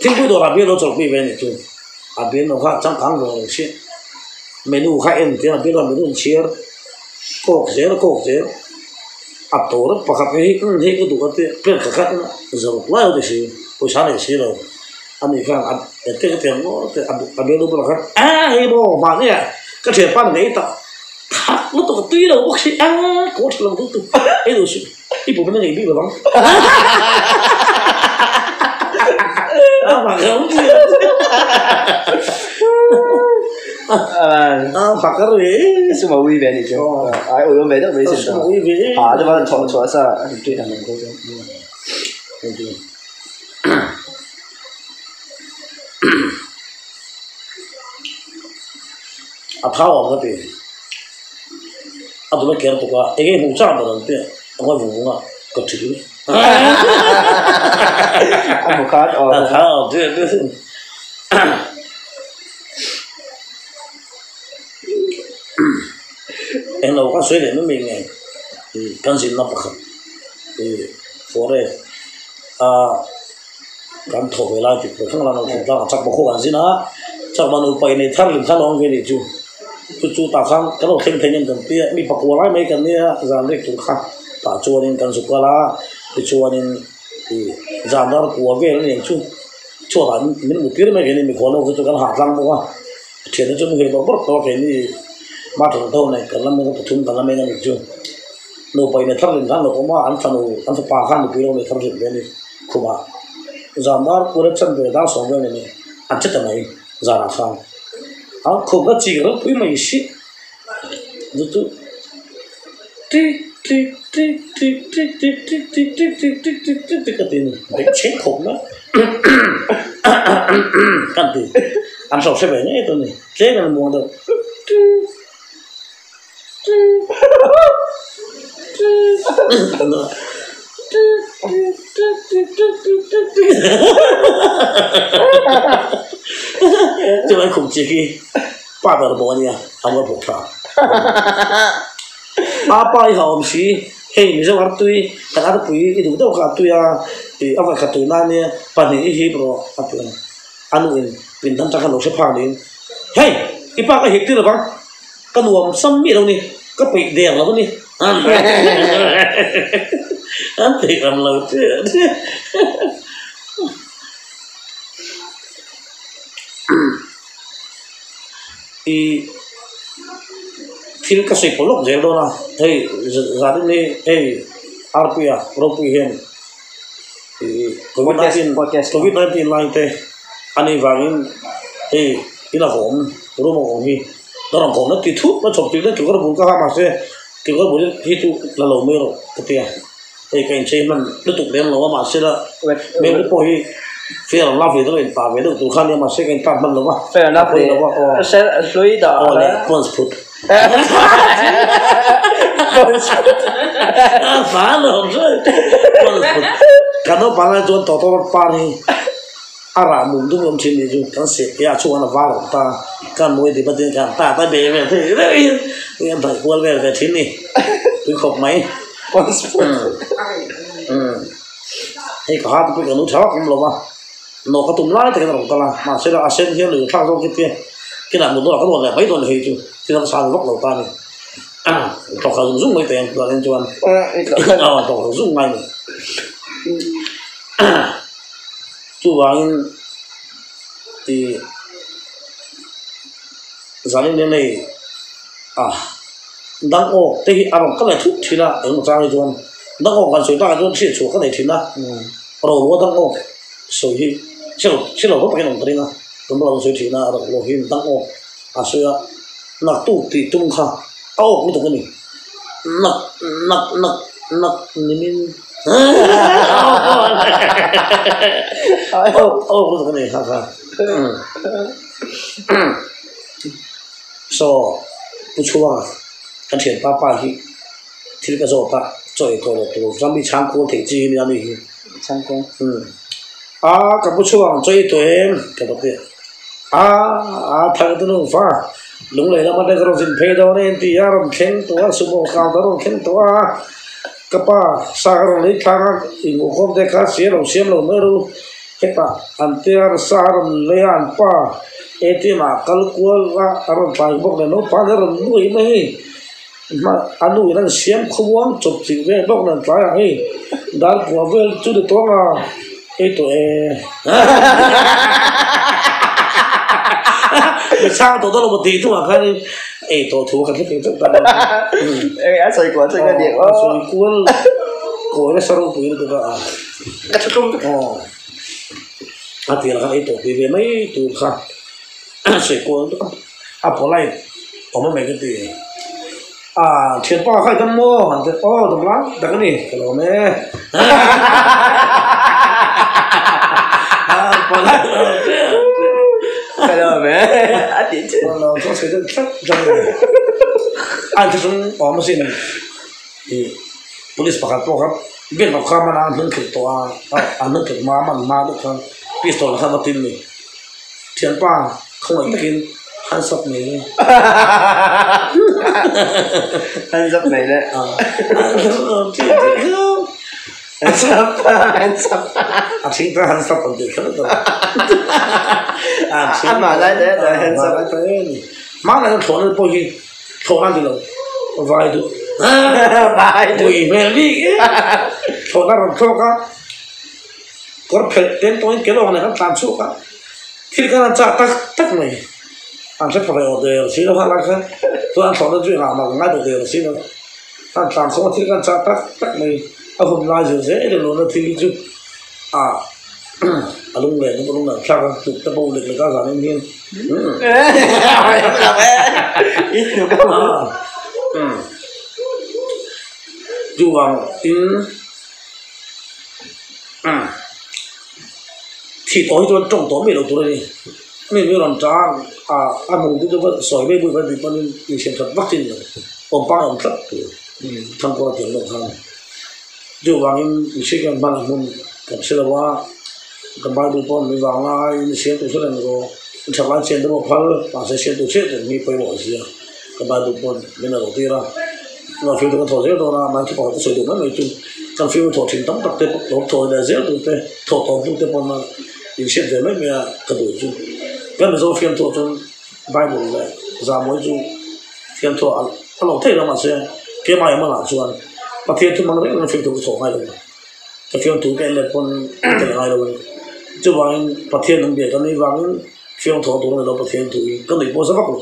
Thingpui dawrah beer lo chawlhpui ve a nih chu. A beer no kha changkang ve lo si. Menu kha en tir a beer a menu an chhiar kawk zel kawk zel. A tawr pakhat hi umm hei ka duh a tia plate kha khat ina zo lai a ti si pawisa nei si lo. Ani khan a ente ka tiang ngawt a tia a beer no bulah khan aa hei maw mahni ah ka thianpa ni ngei tak thak lutuk a tui lo bawk si aa kaw tha lo lutuk hei duh suh. I pum in a ngei bik lovang. Suma ui ve anih chu. Ai ui awm ve deuh mai sin ta. Ha te pawh thawh chhuah sa tui dan ang ko chu. A thau ang ka ti. A dul a ker tuk a, eng nge hmuh chak ber ang tih a ngawi vung vung a, ka thil. A hmu khat aw. A khat aw tih a Eng lo ka sawi leh mai mai nge kan zinna pakhat forest a kan thawh ve lai tih pawh thleng lo thingtlang a chakma khaw kan zin a, chakma nupa inei thar lim khan a awm ve nih chu. Chu chu tah khan kan lo thleng thei nen kan tia mi pakua lai mai kan nia zan rek tur kha tah chuanin kan zuk kal a tichuanin ih zan dar kua vel a ni ang chu chhuatah min mut tir mai keini mikhual ho kha chu kan hah tlang bawk a thiante chu muhil bawrh bawrh tawh a keini hma tha ho nen kan la meng a pathum kan la meng a ni chu nupa inei thar hlim khan lo awm a an fanu an fapa khan nupui lo nei thar hlim ve a ni khumah zan dar kua leh chanve dar sawm vel a ni an che ta mai. Zanah khan a khum a chik ropui mai si chu chu tik tik tik tik tik tik tik tik tik tik tik tik tik tik a ti a ni beng chheng khawp mai kan ti an hro hre ve ngei tawh a ni tlem in a muang deuh tik tik tik tik tik tik tik tik tik tik Chuan khum chi khi pa ber bawk a nia a ngawi bawk tha a pa i hauhawm si hei Mizo artui kan arpui i duh deuh kha a tui a ih a vawikhat tui nan nia pahnih i hip rawh a ti a a nu in pindan atang khan lo hre phak niin hei i pa ka hip tir lovang. Ka nuam sam miah lo ni, ka peih der lo a ni. An peih ram lo che. I thil ka sawi pawh lawk zel dawn a, hei zanin hi hei Arpuia ropui hian Covid 19 Covid 19 lai te a nih vangin hei ina awm room a awm hi. Ka rawn kawm na ti thup a chawp tih na kekawr bul ka ha mahse kekawr bul hi chu la lo mai rawh ka ti a, hei ka inchei hman lutuk lem lo a mahse la hmel te pawh hi fair and lovely te pawh in tah ve deuh tur kha ania mahse ka intah hman lo va Fair and lovely hlui dah aw leh pons phut pons phut a van awm pons phut kan naupang lai chuan tawtawrawt par hi. A rah mum dum awm thin nih chu kan seh piah a chhungah a var awm ta kan mawi dip a tin kan ta ta beh vel thei reuh hi tui an daih kual vel ve thin ni tui khawp mai hei ka ha te pawh ka nu tha vak awm lo va nawh ka tum lai takin a rawn kal a mahse la a sen hian lui thlak zawk hi tia kinah mut dawnah ka rawn leh mai dawn hei chu thil ang san vak lo ta a ni tawk kha zung zung mai teh ang tunah hian chuan tawk zung zung ngai a ni. Chuvangin ih zanin hian hei ah dang awk te hi a rawn kal leh thut thin a engemaw chang hi chuan dang awk han sawi takah chuan hriat chhuah ka nei thin a ro dang awk sawi hi hre hre lo rawh takin awm ka ring a tum lo sawi thin a ro lo hi dang awk a sawi a naktuk tih tum kha a awk lutuk a ni nak nak nak nak nimin. Saw pu chhuang kan thian pa pa hi thil ka zawt a chaw ei tawh loh tur chuan mi chhang kual theih chi hi nia mi hi chhang kual a ka pu chhuang chaw ei tawh em ka va ti a a thar te nu fa lunglei lama te ka rawn zin phei dawn e an ti a rawn thleng tawh a sumo kau te rawn thleng tawh a. Ka pa sa ka rawn lei thlak a, i hmuh khawm te kha siam lo siam lo mai ru. Hetah an tia rsa a rawn lei a an pa ATM ah a kal kual a a rawn tlai bawk nen naupang hi a rawn nuai mai hei a nu in an siam khawmuang chawp chilh vel bawk nen tlaiah hei dar kua vel chu ni tawng a hei tawh e mi chhang tawh dawn lo maw tih hnungah khan ei tawh thu ka hre thei teuh ta a sawi kual chu ka ni a sawi kual kawi nasa ropui lutuk a. Ka thu tum aw a tir khan ei tawh pui ve mai tur kha sawi kual dup a a polite awm a mai ka ti a thianpa kha i dam maw han ti aw dam lai tak a ni ka lawm e polite ka lawm e a tih chu ka lawm chu a sawi deuh tlat tlat a ni a inthlahrung awm asin ih. Police pakhat pawh kha bank ah kha man a an hnung khelh tawh a an hnung khelh hma man hma deuh khan pistol kha va tin ni thianpa khawngaih takin hands up mai le hands up mai le hands up hands up a thing ta hands up an tih kher tawh a mah lai te hands up hmanah hian thlawhna pawh hi Thlawh a ni lo, vai duh. Vai duh. Ui hmel bik e. Thlawhna rawn thlawk a, kawr phelh tel tawhin ke lawng nen kan tlan chhuak a, thil khan an chak tak tak mai. An hre pha ve awh der si lo kha lai khan, chuan an thlawhna chu engah mah ka ngai duh der si lo. An tlan chhuak a, thil khan an chak tak tak mai. A hun lai zir zel in lawna thil hi chu a a lunglen a lunglen thlak a, hnuk te pawh lek lek a zan in hian. Chuvang in thih tawh hi chuan tawng tawh miah loh tur a ni. Mi mi rawn tang a a hmung te chu va sawi mai bawk a tih pawn insiam that vak chin lo awm pang awm tlat tur thangkawr a tiang deuh khan. Chuvangin mihring hian hman a hmun kan hre lo a, kan Bible pawh mi vang laiin siam tur hre reng rawh, i that lai chian te pawh phal, mahse siam tur hriat reng hi pawimawh a sia, kan Bible pawh min a rawh tir a, kan fimkhur kan thawh zel dawn a, mahni thu pakhat ka sawi duh mai mai chu kan fimkhur thawh thin tam tak te pawh lo thawh leh zel tur te, thawh tawh hnu te pawh inhriat ve mai mai a ka duh chu, kan Mizo fiamthu ah chuan Bible leh Zamawi chu. Fiamthu a lo thei lo mahse keimah emaw lah chuan Pathian thu hmang reng reng fiamthu ka chhuah ngai lo a, ka fiamthu ka en let pawn ka tel ngai lo a ni. Chuvangin Pathian an bia ka nuih vangin fiamthu a tur a ni lo Pathian thu hi ka nuih pawh za vak lo,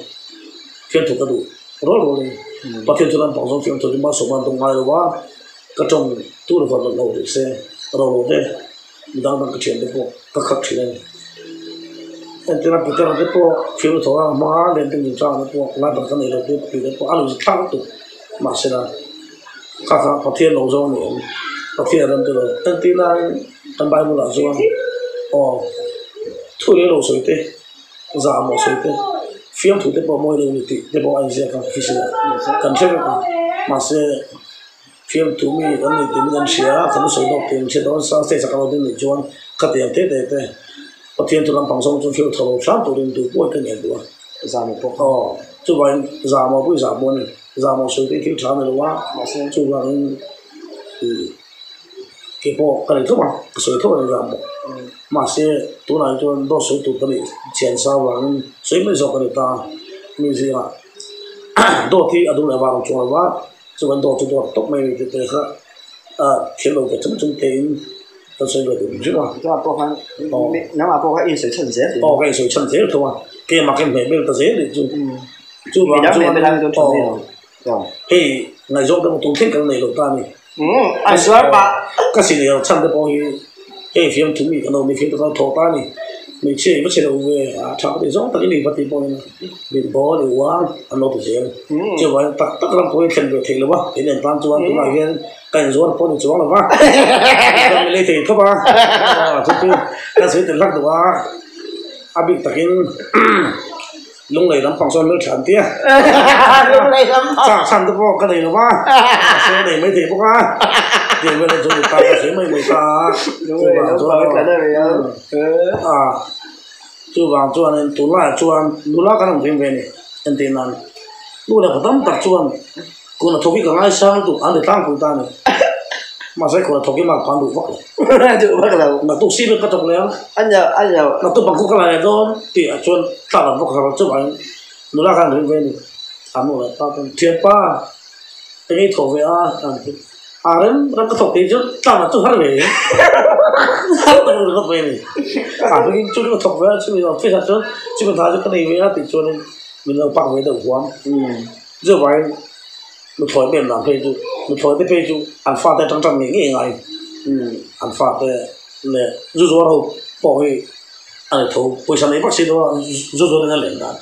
fiamthu ka duh rual rual a ni. Pathian thu lampang zawng fiamthu chu malsawm a an tum ngai lo a, ka tawng tur vak lo tih se ro lo te. Midang dang ka thian te pawh ka khak thin a ni. Entirna Peter-a te pawh thil thawh a hmang a, Lente Nunchanga te pawh lai pakhat ka nei lo te tih te pawh a lo zithlak lutuk. Mahsela kha kha Pathian lo zawng a ni em? Pathian a rem te lo. Entirna kan Bible ah chuan aw thu leh lo sawi te, zahmawh sawi te, fiamthu te pawh mawi lo a ni tih te pawh a inziak a, kan hre vek a. Mahse. Fiamtu mi kan ni tih min an hria a, kan sawi bawk tih an hria dawn sa stage a kan lo ding nih chuan khatiang te te te Pathian chu lampang zawng chuan fiamthu lo hram turin duh pawh ka ngen duh a. Zahmawh pawh. Aw, chuvangin zahmawh pawh i zah pawh a ni. Zahmawh sawi te hi thil tha a ni lo a, chuvangin ih kei pawh ka nei tho a, ka sawi tho a ni zahmawh. Mahse tunah hi chuan dawt sawi tur ka nih chian sa avangin sawi mai zawk a ni ta a, mi zingah dawt hi a dum leh vang chuang lo va. Chuan dawr chu dawr tawp mai a ni tih te kha a thil lo ve chung chung tein kan sawi ve duh hrim a. Nangmah pawh khan nangmah pawh kha i insawi chhan zel tih. Aw ka insawi chhan zel thung a, keimah ka inhmeh bel ta zel tih chu. Chuvang chuan aw hei ngaihzawng te pawh tun thleng kan nei lo ta a ni. An sual pah. Ka si nei lo chhan te pawh hi hei fiamthu mi kan awm hi fiamthu kan thawh ta a ni. Hmeichhia i va chhe lo ve a tha ka tih zawng tak i ni va tih pawhin min bawl i uang an lo ti zel. Chuvangin tak tak ram pawhin thlen ve theih lo va, in en tan chuan tunah hian ka inzuar pawh ni chuang lo va, kan mi lei thei khawp a, chu chu kan sawi tel hlak duh a, a bik takin Lunglei lampang chuan hmeltha an ti a, chak chhan te pawh ka nei lo va, mahse a nei maithei bawk a, tih vel chu ni ta ka sawi mai mai ta a, chuvang chuan a chuvang chuanin tunlaiah chuan nula kan awm ring ve a ni entir nan nu leh pa tam tak chuan kun a thawk hi ka ngaisang lutuk an ti tlangpui ta a ni. Mahse kawr a thawk i mak pan duh vak lo. Duh vak lo. Naktuk si ber ka thawk leh ang. A nia, a nia. Naktuk bangkhu ka la leh dawn tih ah chuan tlak an vawk har chuvangin nula khan ring ve a ni. A nu leh pa chuan, Thianpa, eng i thawk ve a? an ti. A rem rem ka thawk tih chu tlak ah chu har ve har tak ringawt mai a ni. A hmingin chu ka thawk ve a, chumi office ah chuan chumi hna chu ka nei ve a tih chuanin min lo pak ve deuh huam. Chuvangin Nuthlawi pem dan phei chu, nuthlawi te phei chu an fate atang tan ngei ngei ngai. An fate leh zu zuar ho pawh hi a ni tho, pawisa nei vak si lo a zu zuar in a len dan.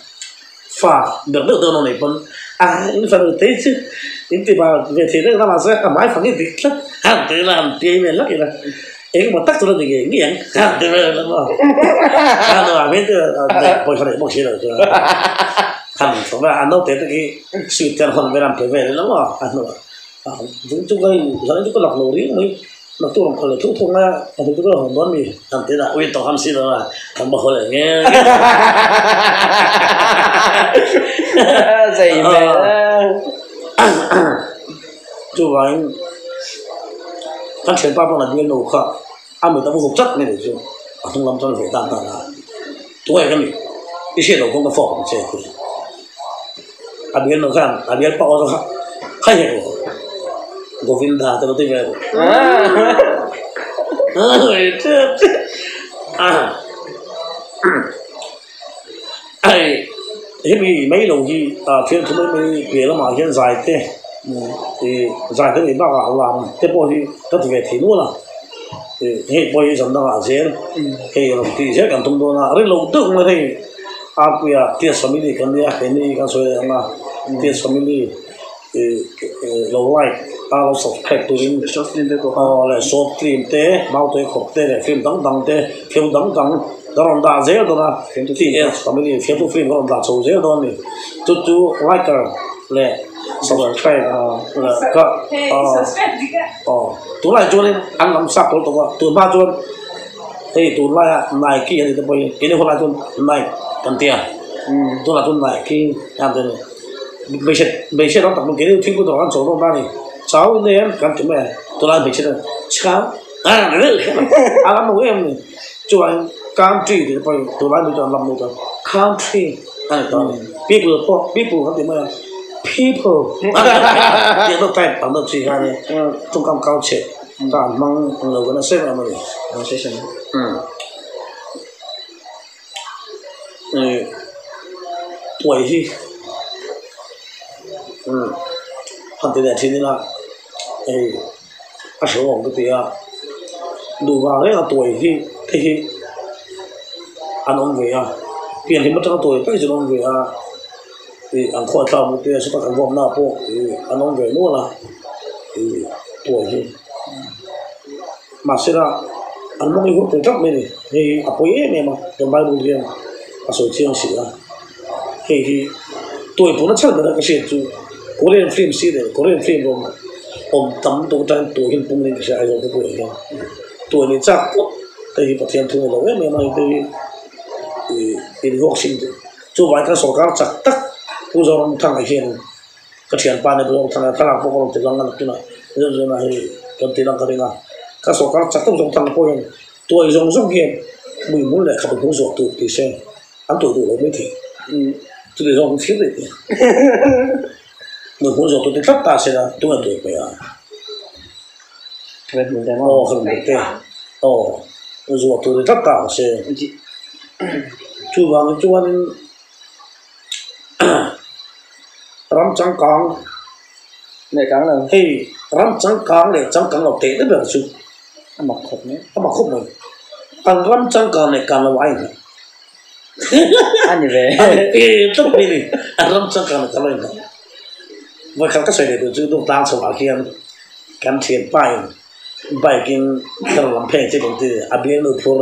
Fa ber deuh deuh an awm nei pawn a in fanu te chu in ti va ve thei vek lamah chuan a hmai fang hi dik tlat han ti ila han piai vel hlak ila engemaw tak chu la ni ngei ngei ang han ti vel hlak maw. A nuam hi chu pawisa nei bawk si lo chuan. Khan thawk a, a naute te khi sweet te an hawn vel a, an pe vel ila maw a hnuah chung chu ka zan chu ka lak lo riau mai, naktuk rawn kal leh thuk thuk mai a, naktuk chu ka la hawn dawn mi an ti a, ui tawh ham si lo a, kan va haw leh nge nge. Zei hmel a. Chuvangin kan thianpa pawh a bial no kha A mit a va hup chat mai ni chu a hnung lam chuan ve tan tan a, Tunge ka nih? I hriat loh kawng ka fawk ang che a ti. A bial no khan a bial pa aw kha kha hek lo Govinda te lo ti ve rawh. Hei hemi mai lo hi fiamthu mai mai piah lamah hian zai te ih zai te nih bakah lam te pawh hi ka ti ve thei nual a ih hei pawh hi zan dangah zel hei rawn tih zel kan tum dawn a rin loh deuh mai hei Arpuia Tears family kan nia keini kan sawi leh ang a Tears family ih lo like a lo subscribe turin short film te pawh aw leh short film te naute khawp te leh film dang dang te thil dang dang ka rawn dah zel dawn a TS family fiamthu film ka rawn dah chho zel dawn a ni chu chu liker leh subscribe leh ka aw tunlai chuanin an lam sak tawh tawh a tun hma chuan hei tunlaia Nike a ni te pawhin keini hunlai chuan Nike kan tia tunah chuan Nike a ni. Hmeichhe hmeichhia tam tak keini thingpui dawr kan chawl dawn ta a ni. Chau in nei em kan ti mai a, tunlai hmeichhia chuan chau a a lam lo em a ni. Chuvangin country tih te pawhin tunlai mi chuan an lam lo ta country a ni ta a ni. People pawh people kan ti mai a, people tih deuh type ang deuh chi kha a ni. Tawngkam kau chhe ta an hmang ang lo kan a same em a ni. Tuai hi han ti leh thin ila hei a hrehawm awm ka ti a, duh vang reng a tuai hi te hi an awm ve a, pian hlim atanga tuai tak hi chu an awm ve a, ih an khuai thlak bawk te a saw tak an vawmna ah pawh ih an awm ve nual a, ih tuai hi. Mahsela an mawng i hur tel tlat mai a ni. Hei hi a pawi em em a, kan Bible hian a sawi chiang si a. Hei hi tuai pawhna chhan bera ka hriat chu Korean film si leh Korean film rawng awm tam tawh atangin tuai hian pung niin ka hria Aizawl khawpuiah hian. Tuai nei chak pawh hei hi Pathian thu a lo em em a, hei te hi ih invuak hrim duh. Chuvangin kan sawrkar chak tak Pu Zoramthanga hian Ka thianpa nen pawh thlang thlalak pawh ka rawn ti lang a nakinah zeuh zeuh na hei kan ti lang ka ring a, ka sawrkar chak tak zawng thlang pawh hian tuai zawng zawng hian hmuihmul leh khabe hmul zawh tur ti se an tuai duh lo mai thei chuti zawng an thlir rih tih hmuihmul zawh tur ti tlat ta se la tunge tuai peih a aw khabe hmul te aw zawh tur ti tlat ta se chuvangin chuanin. Ram changkang leh kang lo. Hei ram changkang leh changkang lo teh na ber chu a mak khawp mai. A mak khawp mai. An ram changkang leh kang lo a innghat. A ni ve. A ni ve tlat mai ni. An ram changkang leh kang lo a innghat. Vawikhat ka sawi leh tur chu Dungtlang chho ah khian kan thianpa in bike in ka rawn lam phei ang che kan ti a bialnu phur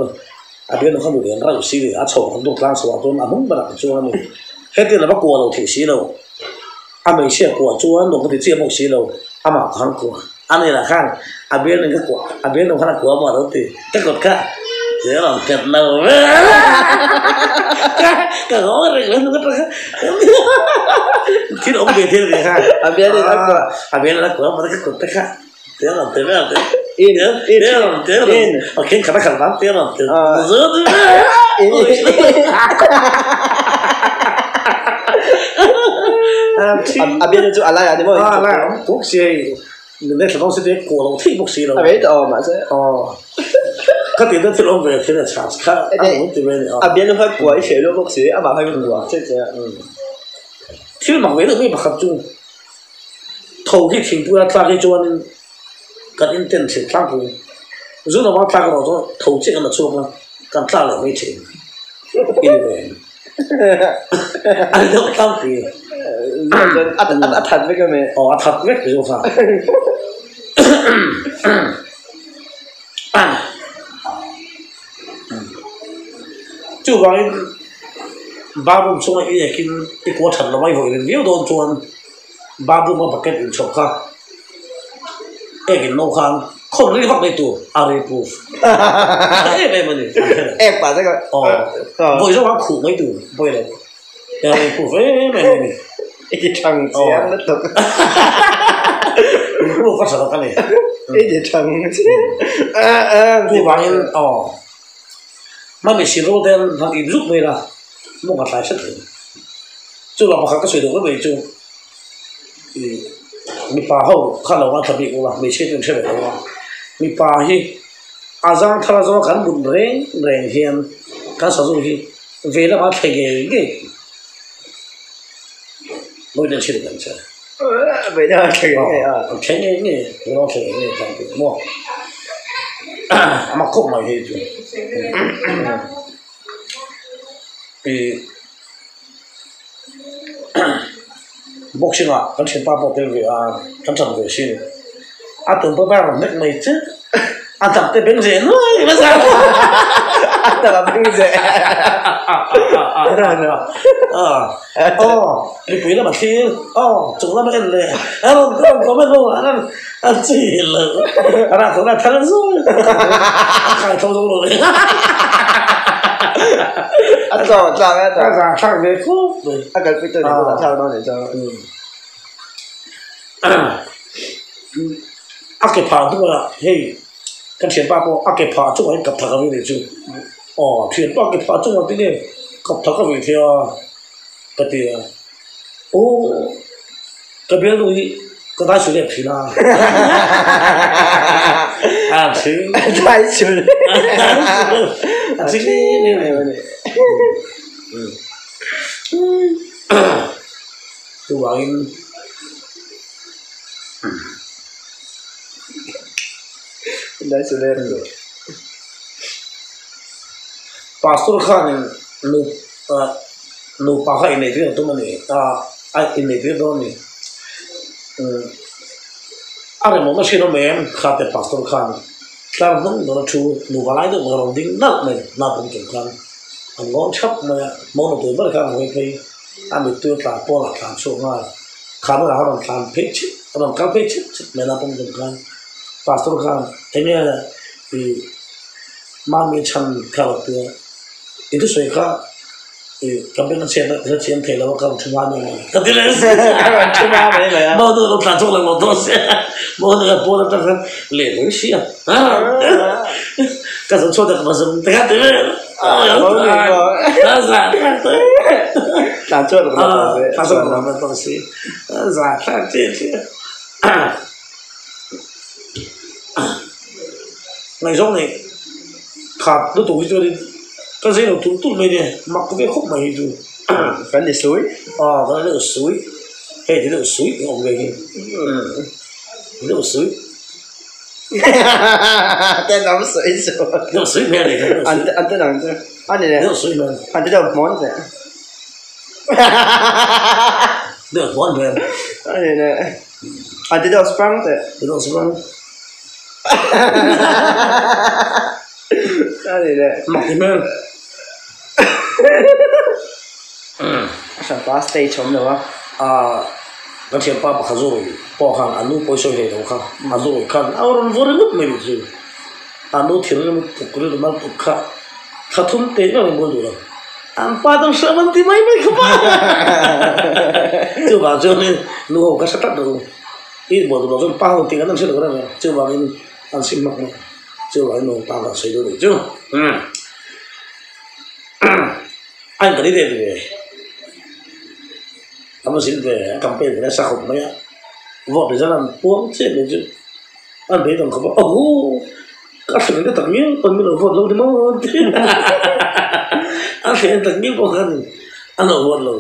a bialnu kha nulian rauh si ni a chho ang dawt tlang chho ah chuan a hnung berah chuan a ni hetiang lama kuah lo theih si lo a hmeichhia kuah chuan nuam ka ti chiah bawk si lo amah khan kuah a ni lah khan a bialnu ka kuah a bialnu khan a kuah maw a lo ti ka kut kha ti a rawn nghet lo ka haw reng lo ka thil awm ve thil ve kha a bialnu a kuah a bialnu a kuah maw ka kut te kha. In in in Okay, khat a khat van te ram te. A bian chu a lai a ni maw? A lai awm bawk si hei. Min thla dawng si te kuah lo theih bawk si lo. A vei tawh awm mahse. Aw. Ka ti deuh thil awm ve thil a chance kha a awm ti ve ni. A bian kha kuah i hreh luah bawk si amah kha i kuah che che a. Thil mak ve deuh mai pakhat chu tho hi thingpui a tlak hi chuanin kan inten thin tlangpui. Zun avang tlak erawh chuan tho chiah kan la chhuak a, kan tlak leh mai thin. I ni ve em? A ni deuh tlangpui. A that vek em? Aw a that vek chu kha. Chuvangin bathroom chhunga i ekin i kua that lo mai vawi viau dawn chuan bathroom a bucket inchhawp kha ek in no khan khawn ri vak mai tur a ri proof em em a ni. Ek pah zek a. Aw vawi zawk a khuh mai tur pawi lo a ri proof em em a ni. I ti thang chiang lutuk. Proof a tha tak a ni. I ti thang chiang. Chuvangin aw hmami sirul te han ip zuk mai la mawng a tlai hret reng. Chu lam pakhat ka sawi duh mai chu ih mipa ho kha lo ngaithla bik ula hmeichhia chu an hre ve lo a mipa hi a zang thar a zawng kan mut reng reng hian kan sazu hi ve lamah a thle ngei ngei mawi den chhin ang che ve lamah a thle ngei ngei a a thle ngei ngei ve lamah a thle ngei ngei maw a mak khawp mai hei chu ih. Boxing ah kan thianpa pawh tel ve a, kan that ve sin. A tum pawh bar nek mai che, a dang te beng zeh nuai nasa. A dang a beng zeh. Aw, mipui lam a thlir, aw, chung lam a en leh, a rawn rawn comment ho a rawn a chi lo, a rah tawh na thar zui, a khai tho zo lo leh. A tlawm a tlak a A zah thlak ve khawp mai. A kalpui tawh nih pawh thlak dawn nih chuan. A ke phah hnuah hei kan thianpa pawh a ke phah chungah hian kap thak a vi nih chu. Aw thianpa ke phah chungah tinge kap thak a vi thei a ka ti a. Aw ka bialnu hi ka dai sul em thin a. A thin. Dai sul. A thin em em em a ni. Chuvangin Dai sul em. Pastor khanin nu Nupa kha inneih tir tum a ni a, a inneih tir dawn a ni. Umm a remawm a hriat awm em kha te pastor khan tlar hnung dawn a thu nupa lai deuh mai a rawn ding nalh mai naupang chung khan an ngawn thap mai a, hmawng tui ber khan a hawi phei a mittui a tlan pawl ah tlan chhuak nghal kha hmunah khan a rawn tlan phei chhit a rawn kal phei chhit chhit mai naupang chung khan pastor khan enge ih mami chhan kha a rawn ti a i thusawi kha. Ka beng a chhiat a, ka chiam thei lo a, ka rawn thu hma mai mai. Ka ti leh si. Ka rawn thu hma mai mai a. Mo nu lo tlan chhuak leh lo dawn sia. Mo nu ka pawn atang khan leh mai si a. Ka zan chhuat a ka va zam te kha ti ve. Tlan chhuak lo dawn si. Tlan chhuak lo dawn si. Za thlak che che. Ngaihzawng nei khat lutuk hi chuanin ka zai lo tulh tulh mai nia mak ve khawp mai hi chu kan ni sui aw kan ni deuh sui hei ti deuh sui tih a awm ve hi ti deuh sui tenawm sui chu deuh sui hmel ni an an tenawm chu a ni le deuh sui hmel an ti deuh hmawn teh deuh hmawn hmel a ni le an ti deuh sprang teh ti deuh sprang. A ni le. Mak ti hmel. A hranpa stage awm lo a. Aaa kan thianpa pakhat zawk pawh khan a nu pawi sawi hlei lo kha a zawi khan a rawn vaw ringawt mai nih chu. A nu thinrim tuk rilru mal tuk kha thla thum teh meuh in bual duh lo. An pa dang hram an ti mai mai khawp a. Chuvang chuanin nu ho kha hre tlat rawh u. I bual duh lo chuan pa ho tih kan hre lo reng a, chuvangin An sim hmak hmak chu vai nuam ta kan sawi deuh nih chu. A in candidate ve a va zin ve a campaign ve nasa khawp mai a vote result an puang chiah mai chu an beidawng khawp a aww ka hrilh na tak miau pawn min lo vote lo ni maw a hrilh na tak miau pawh khan an lo vote lo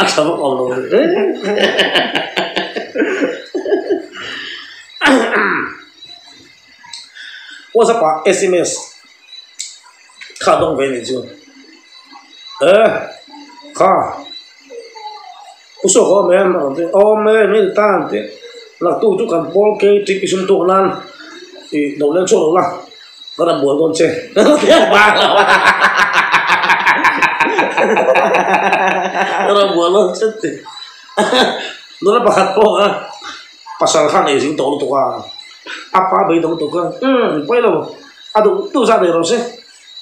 a tha vak awm lo reng. WhatsApp ah sms kha dawng ve nih chu e kha u saw ka awm em a rawn ti awm e mi ta an ti naktuk chu kan pawl ke trip i sum tuk nan ih lo leng chhuak lo la ka rawn bual dawn che ka rawn bual dawn che ti nula pakhat pawh kha. Pasal kha nei zing tawh lutuk a, a pa beidawng lutuk kha umm pawi lo, a duh duh zat nei rawh se,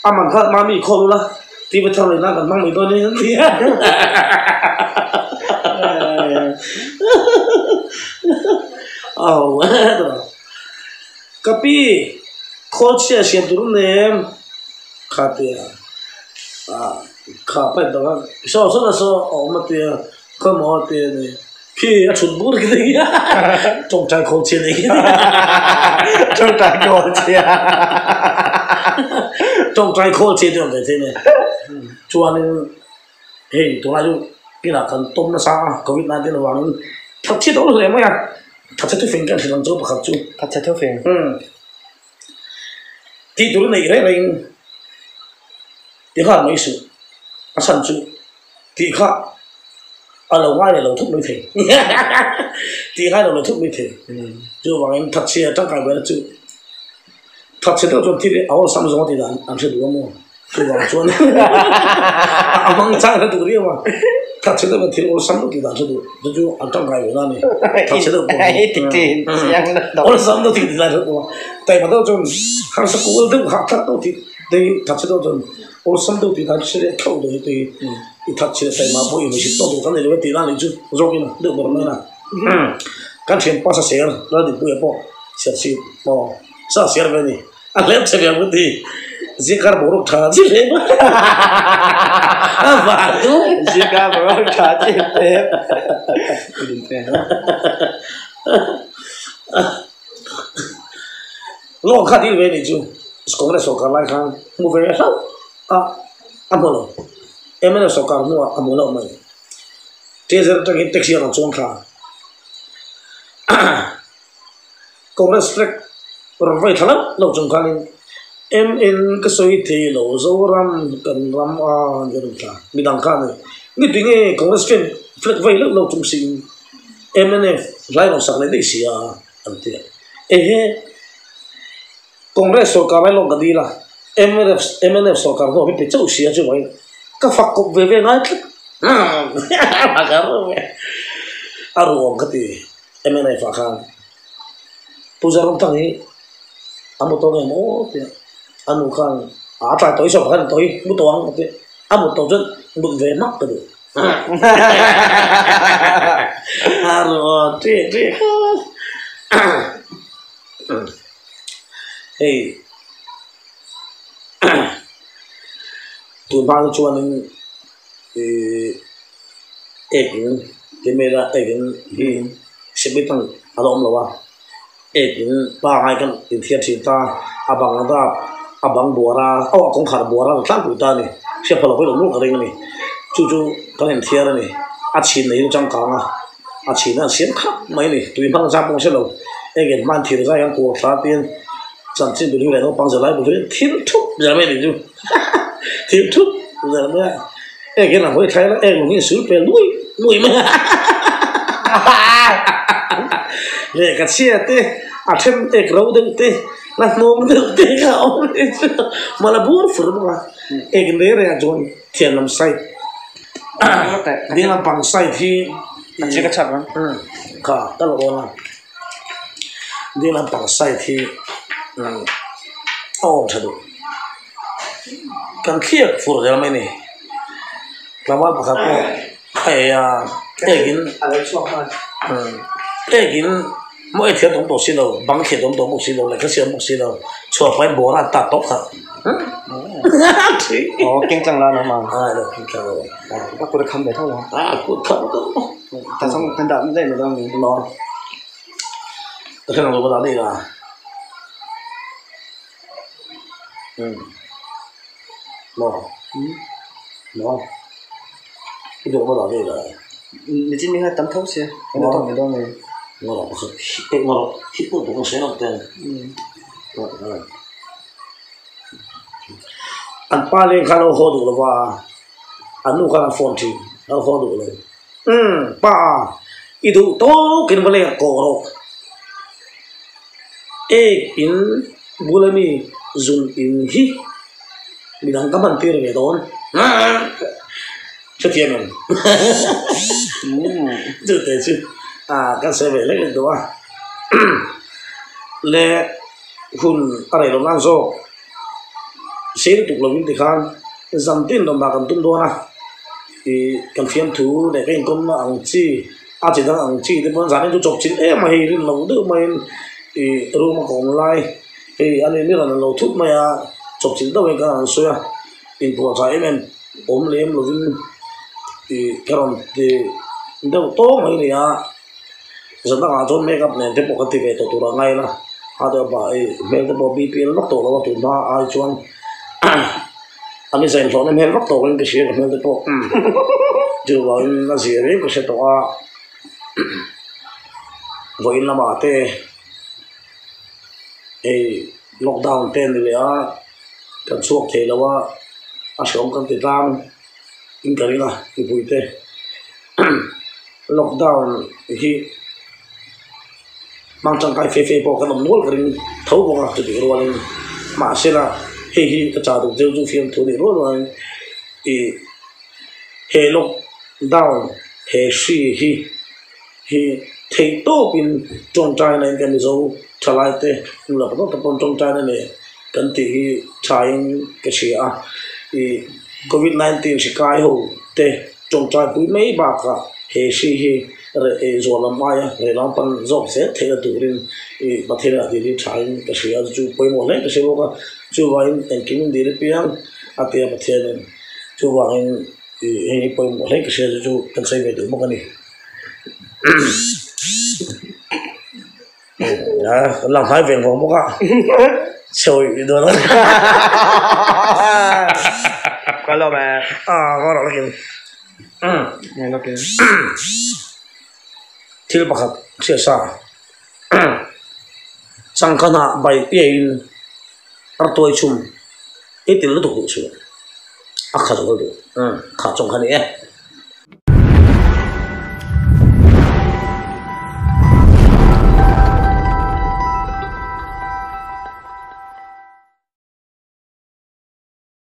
a man kha mami khawl ula TV thar leh nan kan hmang mai dawn e an ti a. Aw ka pi khawl chhia siam tur an nei em kha tia kha pipe dang a saw saw saw a awm a tia khawmaw a tia ni. Khi a thut bur khi nei tawngtai khawl chhia nei khi tawngtai khawl chhia tawngtai khawl chhia te awm ve thei nei chuanin hei tunlai chu inah kan tawm nasa a covid 19 avangin thatchhe dawn hle mai a thatchhe thufing kan hrilh ang chu pakhat chu thatchhe thufing tih tur neih reng rengin ti nghal mai suh a chhan chu tih kha a lo ngai leh lo thut mai thei tih ngai lo lo thut mai thei chuvangin thatchhia tangkai buaina chu thatchhe deuh chuan thil hi a awlsam zawng a tih dan an hre duh a maw chuvang chuan a hmang chang hre duh riau a thatchhe deuh chuan thil awlsam deuh tih dan hre duh chu chu an tangkai buaina a ni thatchhe deuh pawh awlsam deuh tih dan hre duh a taima deuh chuan harsa kual deuh hahthlak deuh tih te hi thatchhe deuh chuan Awlsam deuh tih dan hre leh theuh deuh hi tui i that chhia saima pawh i hmusit tawk duh kan nei lo e tih nan leh chu zawk in deuh ber mai a kan thianpa sa ser Laldinpuia pawh Serchhip maw sa ser ve a ni a hlep che ve ang ti zingkar boruak tha chi hle mai a vang chu zingkar boruak tha chi hle Lawng kha dil ve nih chu Congress sorkar lai khan hmu ve hlauh a a hmu lo. Mnf sorkar hnuah a hmu loh mai. Treasury atangin taxi a rawn chuang thla a. Congress flag rawn vei thla loh loh chung khanin MN ka sawi thei lo Zoram kan ram a an rawn thla. Midang kha a ni. Ni tinge Congress flag vei loh loh chung siin mnf hlai rawn sak leh daih si a. An ti a. Ehe, Congress sorkar lai lawng ka dil a, mnf mnf sorkar hnawh hi pe chauh si a chu mai ka fak kawp ve ve ngai tlat. A ruang ka ti mnf ah khan Pu Zaramthang hi a mu tawh ngei maw tia a nu khan a tlai tawh i sawm khan tawh i mu tawh ang a ti a mut tawh chuan mut ve hmak ka duh. Hei tun hma te chuanin ihh ek in ti mai ila ek in hi cement ang a la awm lo a ek in pangai kan inthiar thin ta a bang dap a bang buar a aw a kawngkhar buar a rawn tlangpui ta a ni hriat phah loh pawhin awm luak ka ring a ni chu chu kan inthiar a ni a chhin nei chu changkang a a chhin a an siam khap mai a ni tui hmang zam pawh ka hre lo ek in hman thir zai an kual thla tiin chanchin bu leh naupang zirlai bu hi thil thup zir mai a ni chu thil thup zir mai a ek in a hawi thlai la ek lung hi sul pel nuai nuai mai a lehkha chhia te a then ek ro deuh te la hnawng deuh te kha a awm leh chu mala bur fur bawk a ek in reng reng ah chuan thianlam side ding lampang side hi kha ka la dawn a ding lampang side hi a awm tha duh kan thliak fur zel mai a ni tlangval pakhat pawh a ei a ek in ek in. Maw ei thiam awm tawh si lo, bang thliat awm tawh bawk si lo, lehkha siam bawk si lo, chhuah pahin bawra an tat tawp kha. Aw keng tlang la nangmah. A lo keng tlang lo. A kut a kham ve tho lo. A kut kham tho. Ta chang kan dah daih mai dawn ni. No. Ta khan lo ba dah daih la. No. No. I duh ba dah daih la. Nichin ni kha tam tho sia. Kan dah tawk mai dawn ni. Ngawrh pakhat hi ngawrh hi pawh duh ka sawi lo ten. An pa leng khan a lo haw duh lo va, an nu khan a phone thin, a lo haw duh lo. Umm, pa, i duh tawkin va leng kawh rawh. Ek in bula mi zun in hi midang ka hman tir ve dawn. Hrethiam em? Chute chu kan sawi ve lek lek duh a. Le. Hun a rei lo nan zawk sei lutuk lovin tikhan zan tin rawn dah kan tum dawn a, ih kan fiamthu leh ka inkawmna ang chi a chi dang ang chi te pawh zan in chu chawp chilh em a hei rin lo deuh maiin ih room a ka awm lai hei a ni rawn lo thut mai a chawp chilh deuh in ka han sawi a inpuahchah em em awm lem lovin ih ka rawn ti deuh tawng mai a ni a. Zan dangah chuan make up nen te pawh kan ti ve tawh tur a ngai la, a deuh bah ei hmel te pawh BPL vak tawh lo a tun hma ai chuan an i zain hlawhna hmel vak tawh in ka hria ka hmel te pawh chuvangin a zia reng ka hre tawh a vawiin lamah te hei lockdown te a ni leh a kan chhuak thei lo a a hreawm kan ti tlang in ka ring a mipui te. Lockdown hi hmang tangkai fe fe pawh kan awm nual ka ring tho bawk a chutih rualin mahsela hei hi ka chah duh deuh chu fiamthu nih rual rualin ih he lockdown he hri hi hi theih tawpin tawngtaina in kan Mizo thalai te nula pakhat tak pawn tawngtaina nen kan tih hi thain ka hria a ih covid 19 hri kai ho te. Tawngtai pui mai bakah he hri hi reh ei zual lam aia reh lam pan zawk zel theihna turin ih Pathian ah dil hi thain ka hria a, chu pawimawh hle ka hre bawk a, chuvangin engkim dil apiang a tia Pathianin chuvangin ih hei hi pawimawh hle ka hria chu chu kan sawi ve duh bawk a ni. Kan lang hnai veng vawng bawk a, chhiawi dawn a ni. Ka lawm e. Ah, ka rawh lakin. Ngai lakin. Thil pakhat hriat sa. Changkhan ah bai piahin ar tuai chhum i til lutuk duh suh. A kha zawk duh. Kha chawng kha ni e.